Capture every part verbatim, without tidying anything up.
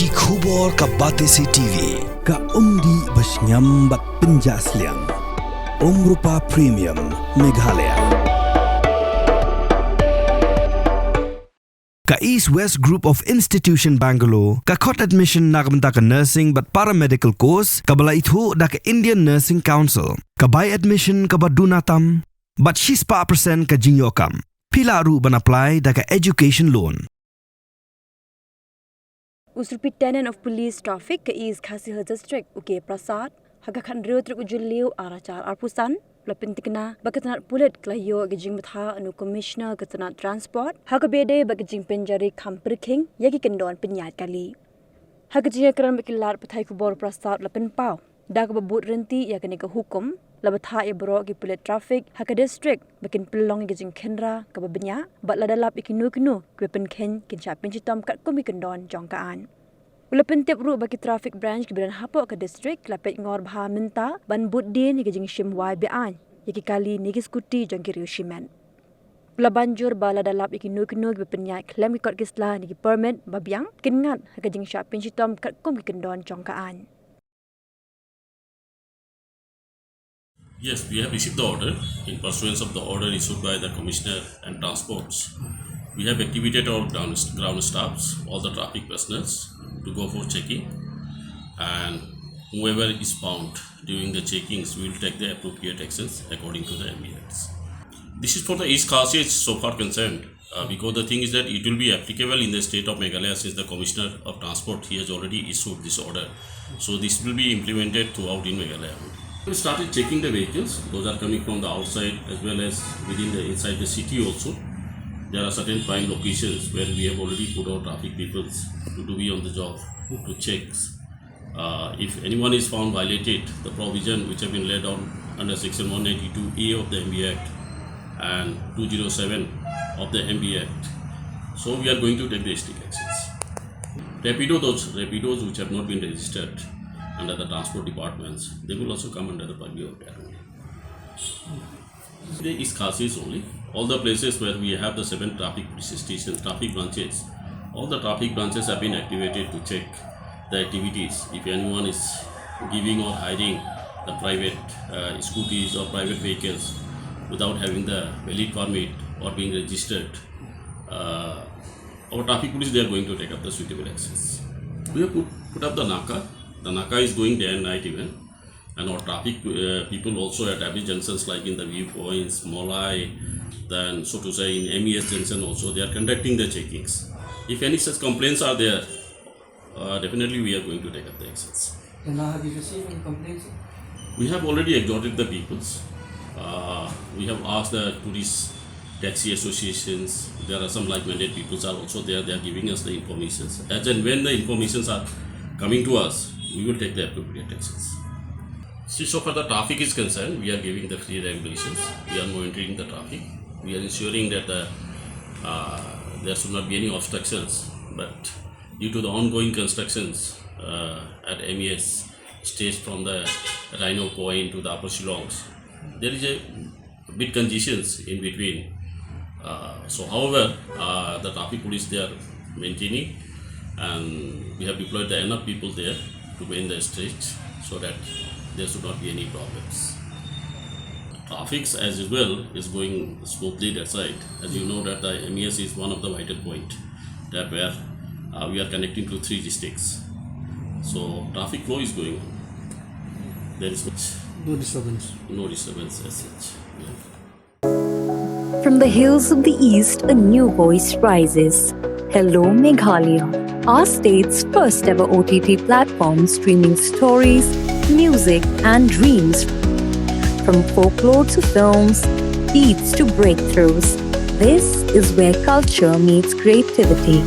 Ki khubor ka Batesi T V. Ka umdih ba shngiam bad pynjah sliang. Umrupa Premium, Meghalaya. Ka East West Group of Institution Bangalore ka khot admission na ka bynta ka nursing bad paramedical course kaba la ithuh da ka Indian Nursing Council. Ka bai admission kaba duna tam bad shispah percent ka jingïoh kam. Phi lah ruh ban apply da ka education loan. U Superintendent of Police Traffic ka East Khasi Hills District, u K Prasad, ha ka khathynriew tarik u Jylliew arhajar arphew san, u la pyntikna ba ka tnad pulit ka la ïoh ka jingbthah na u Commissioner ka tnad Transport ha kaba ïadei bad ka jingpynjari kham pyrkhing ïa ki kyndon pynïaid kali. Ha ka jingïakren bad ki lad pathai khubor, u Prasad u la pynpaw da kaba bud ryntih ïa kane ka hukum, la bthah ïa baroh ki pulit traffic ha ka district ba kin pynlong ïa ka jingkhynra kaba bniah bad lada lap ïa kino kino kiba pynkheiñ, kin shah pynshitom katkum ki kyndon jong ka aiñ. U la pyntip ruh ba ki traffic branch kiba don hapoh ka district ki la peitngor bha mynta ban bud dien ïa ka jingshim wai be-aiñ ïa ki kali ne ki scooty jong ki riew shimet. U la ban jur ba lada lap ïa kino kino kiba pynïaid khlem ki kot ki sla ne ki permit ba biang, kin ngat ha ka jingshah pynshitom katkum ki kyndon jong ka aiñ. Yes, we have received the order. In pursuance of the order issued by the Commissioner and Transports, we have activated our ground, ground staffs, all the traffic personnel, to go for checking. And whoever is found during the checkings, we will take the appropriate actions according to the M V Acts. This is for the East Khasi Hills so far concerned. Uh, because the thing is that it will be applicable in the state of Meghalaya, since the Commissioner of Transport, he has already issued this order. So this will be implemented throughout in Meghalaya. We started checking the vehicles. Those are coming from the outside as well as within the, inside the city also. There are certain prime locations where we have already put our traffic peoples to, to be on the job to checks. Uh, if anyone is found violated the provision which have been laid down under section one ninety-two A of the M V Act and two zero seven of the M V Act, so we are going to take the strict actions. Rapido, those Rapidos which have not been registered under the transport departments, they will also come under the purview of that only. The East Khasi Hills only. All the places where we have the seven traffic police stations, traffic branches, all the traffic branches have been activated to check the activities. If anyone is giving or hiring the private, uh, scooties or private vehicles without having the valid permit or being registered, uh, our traffic police, they are going to take up the suitable actions. We have put, put up the NACA. The NACA is going day and night even. And our traffic, uh, people also at every junctions, like in the viewpoints, Molai, then so to say in M E S junction also, they are conducting the checkings. If any such complaints are there, uh, definitely we are going to take up the actions. And now, have you received any complaints? We have already exhorted the peoples. Uh, we have asked the tourist taxi associations. There are some like-minded peoples are also there. They are giving us the informations. As and when the informations are coming to us, we will take the appropriate actions. See, so far the traffic is concerned, we are giving the free regulations. We are monitoring the traffic. We are ensuring that the, uh, there should not be any obstructions. But due to the ongoing constructions, uh, at M E S stage from the Rhino Point to the Upper Shillongs, there is a bit congestions in between. Uh, so, however, uh, the traffic police, they are maintaining, and we have deployed the enough people there to main the stretch so that there should not be any problems. Traffic as usual is going smoothly that side. As you know that the M E S is one of the vital point that where, uh, we are connecting to three districts. So traffic flow is going on. There is much No disturbance. No disturbance as such. Yeah. From the hills of the East, a new voice rises. Hello, Meghalaya, our state's first ever O T T platform streaming stories, music, and dreams. From folklore to films, beats to breakthroughs, this is where culture meets creativity.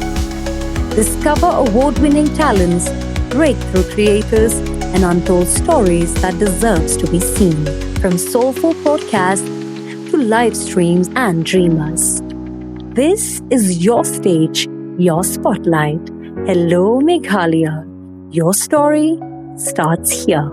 Discover award winning talents, breakthrough creators, and untold stories that deserves to be seen. From soulful podcasts to live streams and dreamers, this is your stage, your spotlight. Hello, Meghalaya. Your story starts here.